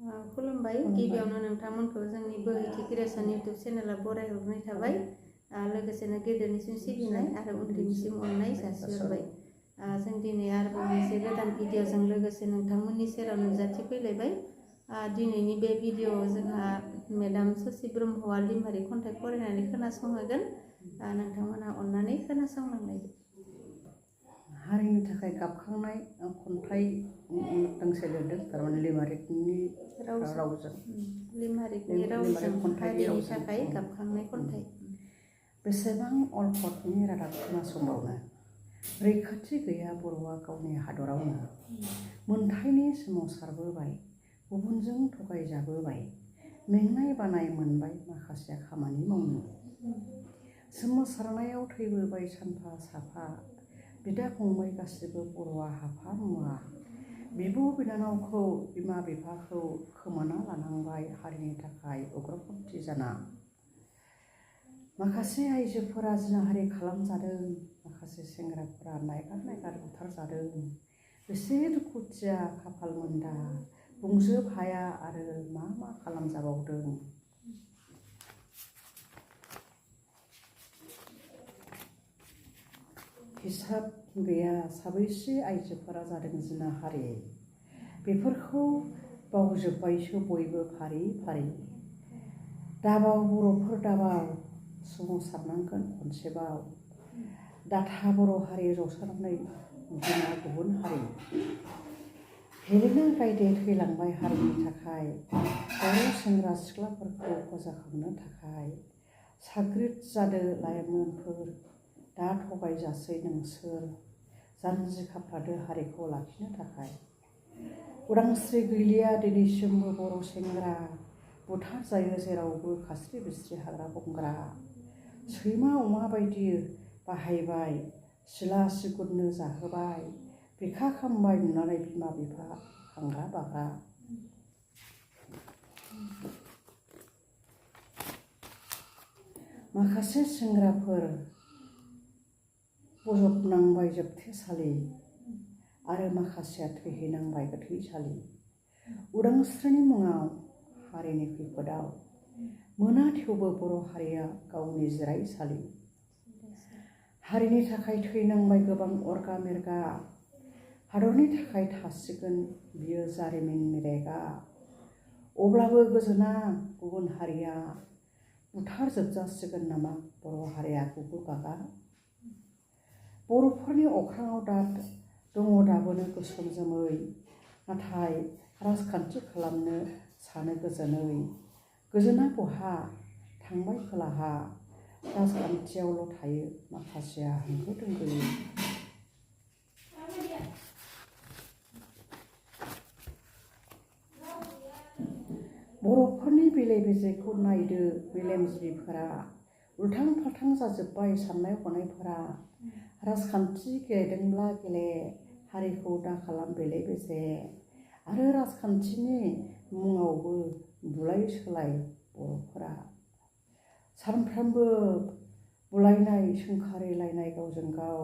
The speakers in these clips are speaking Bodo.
खुलुमबाय गिबियावनो नोंथांमोनखौ जोंनि बोहैथि क्रिएसन इउटुब चेनेलाव बरायहरनाय थाबाय लोगोसेनो गेदेरनिसिम सिबिनाय आरो उन्दैनिसिम अननाय जासिहरबाय जों दिनै आरोबाव मोनसे गोदान भिडिअजों लोगोसे नोंथांमोननि सेराव नुजाथिफैलायबाय दिनैनि बे भिडिअआव जोंहा मेडाम ससि ब्रह्मआ लिमारिक खन्थाइ फरायनानै खोनासंहोगोन नोंथांमोना अननानै खोनासंलांनाय हारिनि थाखाय गाबखांनाय खन्थाइ दोंसे लिरदों थारमाने लिमारिकनि रावजों हारिनि थाखाय गाबखांनाय खन्थाइ बेसेबां अलखदनि रादाब खोनासंबावनो रैखाथि गैया बर'आ गावनि हादरावनो मोनथायनि सोमावसारबोबाय गुबुनजों थगायजाबोबाय मेंनाय बानाय मोनबाय माखासे खामानि मावनो सोमावसारनायाव थैबोबाय सानफा साफा बिदा फंबाय गासिबो बर'आ हाफा मुवा बिब' बिनानावखौ बिमा बिफाखौ खोमाना लानांबाय हारिनि थाखाय उग्रपन्थी जाना माखासे आइजोफोरा जिनाहारि खालामजादों माखासे सेंग्राफोरा नायगार बुथारजादों बेसे दुखुथिया खाफाल मोनदा बुंजोब हाया आरो मा खालामजाबावदों हिसाब गैया साबैसे आइजोफोरा जादों जिनाहारि बेफोरखौ बावजोब्बायसो बयबो फारि फारि दाबाव बर'फोर दाबाव सोमावसारनांगोन खनसेबाव दाथा बर' हारि जौसारनानै बिमा गुबुन हारि हेलेना गायदे थैलांबाय हारिनि थाखाय बर' सेंग्रा सिख्लाफोरखौ फोजाखांनो थाखाय साग्रिद जादो लाइमोनफोर दा थगायजासै नोंसोर जानजि खाफ्रादो हारिखौ लाखिनो थाखाय उदांस्रि गैलिया दिनैसिमबो बर' सेंग्रा बुथार जायो जेरावबो खास्रि बिस्रि हाग्रा बंग्रा सैमा अमा बायदि बाहायबाय सिला सिगुरनो जाहोबाय बिखा खामबाय नुनानै बिमा बिफा खांग्रा बाग्रा माखासे सेंग्राफोर बजबनांबाय जोबथेसालि आरो माखासेया थैहैनांबाय गोथैसालि उदांस्रिनि मुङाव हारिनि खैफोदाव मोना थेवबो बर' हारिया गावनि जिरायसालि हारिनि थाखाय थैनांबाय गोबां अरगा मेरगा हादरनि थाखाय थासिगोन बियो जारिमिन रेगा अब्लाबो गोजोना गुबुन हारिया बुथार जोबजासिगोन नामा बर' हारिया गुबु गागा बर'फोरनि अख्राङाव दङ दाबोनो गोसोम जोमै नाथाय राजखान्थि खालामनो सानो गोजोना बहा थांबाय खोलाहा राजखान्थियावल' थायो माखासेया होंगो दोंगोयै बर'फोरनि बेले बेजेखौ नायदो मेलेमजिबिफोरा उल्थां फाल्थां जाजोब्बाय साननाय हनायफोरा राजखान्थि गेलेदोंब्ला गेले हारिखौ दा खालाम बेले बेजे आरो राजखान्थिनि मुङावबो बुलाय सोलाय बर'फोरा सानफ्रामबो बुलायनाय सोंखारिलायनाय गावजों गाव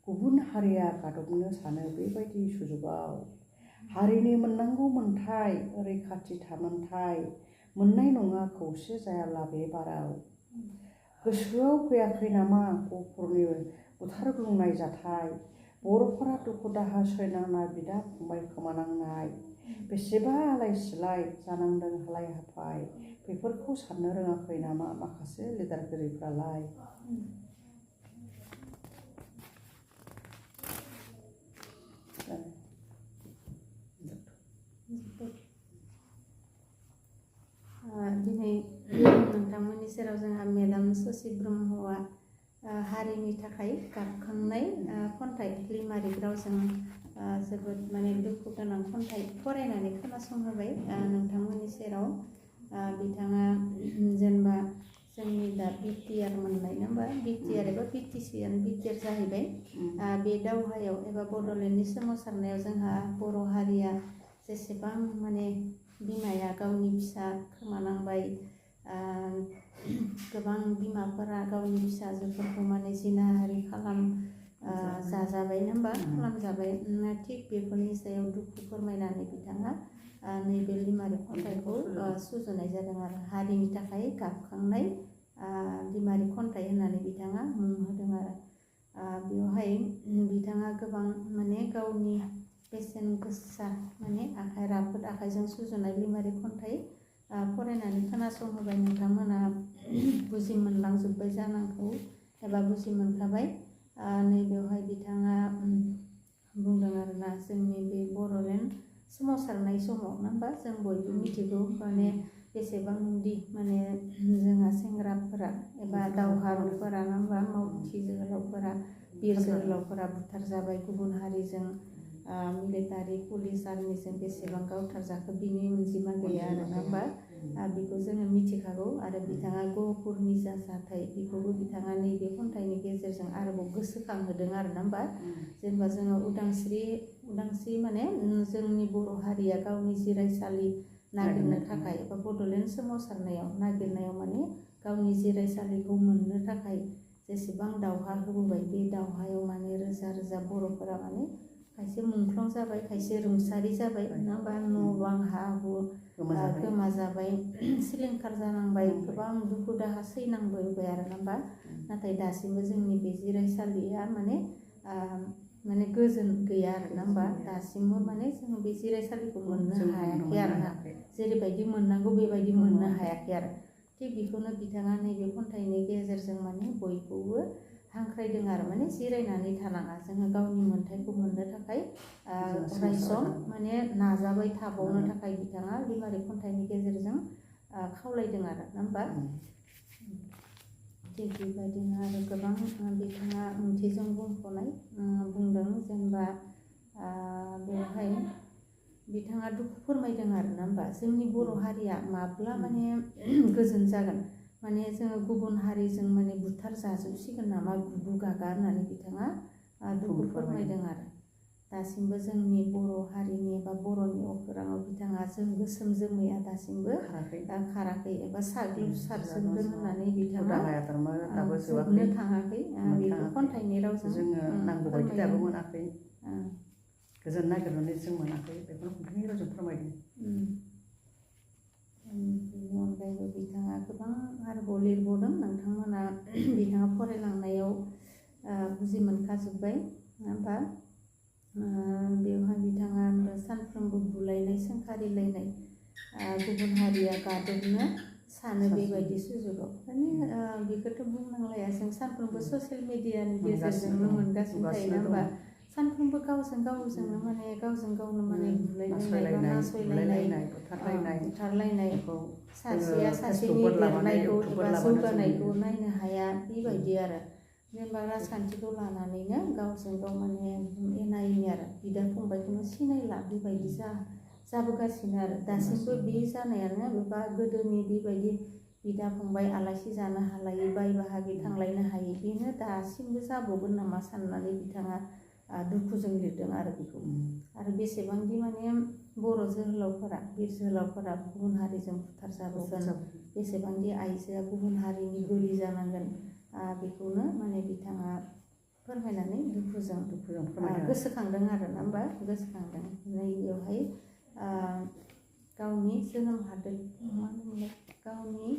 गुबुन हारिया गादबनो सानो बेबायदि सुजुगाव हारिनि मोननांगौ मोन्थाय रैखाथि थामोन्थाय मोननाय नङा खौसे जायाला बे बाराव गोसोआव फैयाखै नामा गफुरनि बुथारग्लुंनाय जाथाय बर'फोरा दुखु दाहा सैनांनाय बिदा फंबाय खोमानांनाय बेसेबा आलाय सिलाय जानांदों हालाय हाफाय बेफोरखौ साननो रोङाखै नामा माखासे लिडारगिरिफ्रालाय दिनै नोंथांमोननि सेराव जोंहा मेडाम ससि ब्रह्मआ हारिनि थाखाय गाबखांनाय खन्थाइ लिमारिक रावजों जोबोद माने दुखु गोनां खन्थाइ फरायनानै खोनासंहोबाय नोंथांमोननि सेराव बिथाङा जेनेबा जोंनि दा बिटिआर मोननाय नङा होमबा बिटिआर एबा बिटिसिआनो बिटिआर जाहैबाय बे दावहायाव एबा बड'लेण्डनि सोमावसारनायाव जोंहा बर' हारिया जेसेबां माने बिमाया गावनि फिसा खोमानांबाय गोबां बिमाफोरा गावनि फिसाजोफोरखौ माने जिनाहारि जाजाबाय होनबा खालामजाबाय थिग बेफोरनि सायाव दुखु फोरमायनानै बिथाङा नैबे लिमारिक खन्थाइखौ सुजुनाय जादों आरो हारिनि थाखाय गाबखांनाय लिमारिक खन्थाइ होननानै बिथाङा मुं होदों आरो बेवहाय बिथाङा गोबां माने गावनि बेसेन गोसा माने राफोद आखाइजों सुजुनाय लिमारिक खन्थाइ फरायनानै खोनासंहोबाय नोंथांमोना बुजि मोनलांजोब्बाय जानांगौ एबा बुजि मोनखाबाय नैबेवहाय बिथाङा बुंदों आरोना जोंनि बे बर'लेण्ड सोमावसारनाय समाव नङा होमबा जों बयबो मिथिगौ माने बेसेबांदि माने जोंहा सेंग्राफोरा एबा दावहारुफोरा नङा होमबा मावथि जोहोलावफोरा बिर जोहोलावफोरा बुथार जाबाय गुबुन हारिजों मिलिटारि पुलिस आर्मिजों बेसेबां गावथारजाखो बिनि अनजिमा गैया आरो नङा होमबा बेखौ जोङो मिथिखागौ आरो बिथाङा गहपुरनि जा जाथाय बेखौबो बिथाङा नैबे खन्थाइनि गेजेरजों आरोबाव गोसोखांहोदों आरो नङा होमबा जेनेबा जोङो उदांस्रि माने जोंनि बर' हारिया गावनि जिरायसालि नागिरनो थाखाय एबा बड'लेण्ड सोमावसारनायाव नागिरनायाव माने गावनि जिरायसालिखौ मोननो थाखाय जेसेबां दावहा होबोबाय बे दावहायाव माने रोजा रोजा बर'फोरा माने खायसे मुंख्लं जाबाय खायसे रुंसारि जाबाय नङा होमबा न' बां हा हु गोमा जाबाय सिलिंखार जानांबाय गोबां दुखु दाहा सैनांबोबाय आरो नङा होमबा नाथाय दासिमबो जोंनि बे जिरायसालिया माने गोजोन गैया आरो नङा होमबा दासिमबो माने जोङो बे जिरायसालिखौ मोननो हायाखै आरो ना जेरैबायदि मोननांगौ बेबायदि मोननो हायाखै आरो थिग बेखौनो बिथाङा नैबे खन्थाइनि गेजेरजों माने बयखौबो हांख्रायदों आरो माने जिरायनानै थानाङा जोङो गावनि मोन्थायखौ मोननो थाखाय अरायसम माने नाजाबाय थाबावनो थाखाय बिथाङा लिमारिक खन्थाइनि गेजेरजों खावलायदों आरो नङा होमबा थिग बेबायदिनो आरो गोबां बिथाङा ओंथिजों बुंफबनाय बुंदों जेनेबा बेवहाय बिथाङा दुखु फोरमायदों आरो नङा होमबा जोंनि बर' हारिया माब्ला माने गोजोन जागोन माने जोङो गुबुन हारिजों माने बुथार जाजोबसिगोन नामा गुबु गागा होननानै बिथाङा दुखु फोरमायदों आरो दासिमबो जोंनि बर' हारिनि एबा बर'नि अखोराङाव बिथाङा जों गोसोम जोमैया दासिमबो खाराखै एबा साग्लोबसारजोबगोन होननानै बिथाङा जोबनो थाङाखै बेखौ खन्थाइनि रावजों जोङो नांगौ बायदि दाबो मोनाखै गोजोन नागिरनानै जों मोनाखै बेखौनो खन्थाइनि रावजों फोरमायदों बेनि अनगायैबो बिथाङा गोबां आरोबाव लिरबावदों नोंथांमोना बिथाङा फरायलांनायाव बुजि मोनखाजोब्बाय नङा होमबा बेवहाय बिथाङा सानफ्रोमबो बुलायनाय सोंखारिलायनाय गुबुन हारिया गादबनो सानो बेबायदि सुजुगाव माने बेखौथ' बुंनांलाया जों सानफ्रोमबो ससियेल मिडियानि गेजेरजोंनो मोनगासिनो थायो नङा होमबा सानफ्रोमबो गावजों गावजोंनो माने गावजों गावनो माने बुलायलायनाय बा नासयलायनाय बुथारलायनाय सासेया सासेनि देरनायखौ एबा जौगानायखौ नायनो हाया बेबायदि आरो जेनेबा राजखान्थिखौ लानानैनो गावजों गाव माने एना एनि आरो बिदा फंबायखौनो सिनायला बेबायदि जाबोगासिनो आरो दासिमबो बे जानायानो एबा गोदोनि बेबायदि बिदा फंबाय आलासि जानो हालायै बाय बाहागि थांलायनो हायै बेनो दासिमबो जाबावगोन नामा साननानै बिथाङा दुखुजों लिरदों आरो बेखौ आरो बेसेबांदि माने बर' जोहोलावफोरा बिर जोहोलावफोरा गुबुन हारिजों बुथार जाबोगोन बेसेबांदि आइजोआ गुबुन हारिनि बोलि जानांगोन बेखौनो माने बिथाङा फोरमायनानै दुखुजों गोसोखांदों आरो ना होमबा गोसोखांदों नैबेवहाय गावनि जोनोम हादोर मा होनोमोनलाय गावनि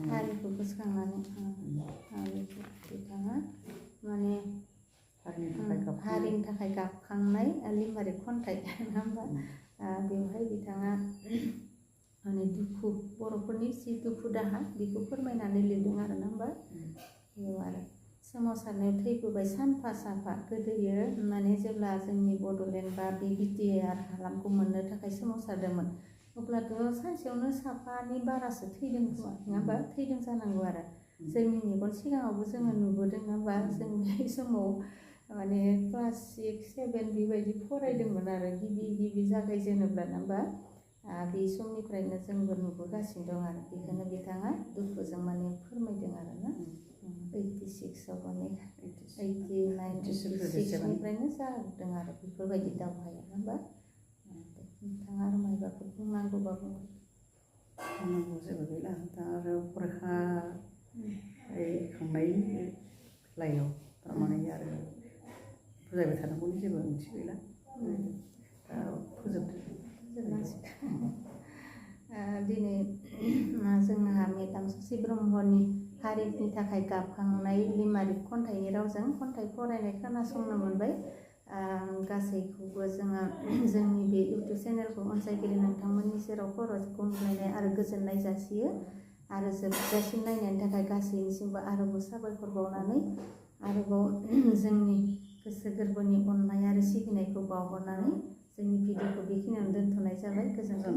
हारिखौ गोसोखांनानै बिथाङा माने हारिनि थाखाय गाबखांनाय लिमारिक खन्थाइ नङा होमबा बेवहाय बिथाङा माने दुखु बर'फोरनि जि दुखु दाहा बेखौ फोरमायनानै लिरदों आरो ना होमबा बेयाव आरो सोमावसारनायाव थैबोबाय सानफा साफा गोदोयो माने जेब्ला जोंनि बड'लेण्ड बा बे बिटिआर हालामखौ मोननो थाखाय सोमावसारदोंमोन अब्लाथ' सानसेयावनो साफानि बारासो थैदों खोमा नङा होमबा थैदों जानांगौ आरो जोंनि मेगन सिगाङावबो जोङो नुबोदों नङा होमबा जों बे समाव माने क्लास 6, 7 बेबायदि फरायदोंमोन आरो गिबि जागायजेनोब्ला नङा होमबा बे समनिफ्रायनो जोंबो नुबोगासिनो दं आरो बेखौनो बिथाङा दुखुजों माने फोरमायदों आरो ना 86आव माने 86निफ्रायनो जादों आरो बेफोरबायदि दावहाया नङा होमबा नोंथाङा आरो मायबाफोर बुंनांगौबा बुंनांगौ जेबो गैला दा आरो फरिखा खांनायनि लाइनाव थारमाने आरो बुजायबाय थानांगौनि जेबो ओंथि गैला दा फोजोबनांसिगोन। दिनै जोंहा मेदाम ससि ब्रह्मनि हारिनि थाखाय गाबखांनाय लिमारिक खन्थाइनि रावजों खन्थाइ फरायनाय खोनासंनो मोनबाय। गासैखौबो जोङो जोंनि बे इउटुब चेनेलखौ अनसायगिरि नोंथांमोननि सेराव खर' खुलुमनाय आरो गोजोननाय जासियो आरो जोबजासिम नायनायनि थाखाय गासैनिसिमबो आरोबाव साबायखर बावनानै आरोबाव जोंनि गोसो गोरबोनि अननाय आरो सिबिनायखौ बावहरनानै जोंनि भिडिअखौ बेखिनियावनो दोनथ'नाय जाबाय। गोजोन्थों।